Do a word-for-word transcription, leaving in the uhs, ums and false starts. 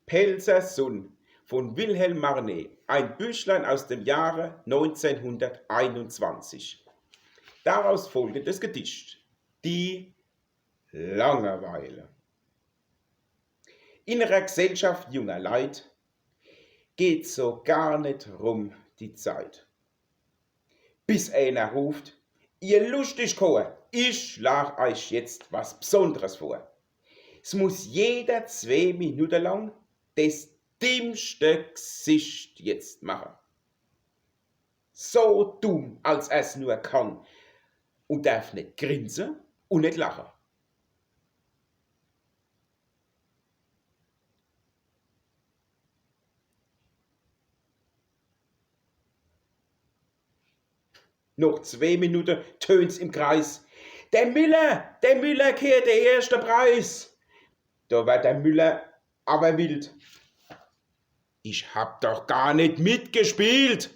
Pälzer Sunn von Wilhelm Marnet, ein Büchlein aus dem Jahre neunzehnhunderteinundzwanzig. Daraus folgendes Gedicht: Die Langeweile. In ner Gesellschaft junger Leit geht so gar net rum die Zeit. Bis eener ruft: „Ihr luschtig Chor, ich schlag eich jetzt was Bsonderes vor. S muss jeder zwee Minute lang des dimmschte Gsicht jetzt mache. So dumm, als er's nur kann, un derf net grinse un net lache.“ Noch zwee Minute tönt's im Kreis: „Der Miller, der Miller kehrt der erschte Preis.“ Do werd der Miller awwer wild: „Ich hab doch gar net mitgespielt.“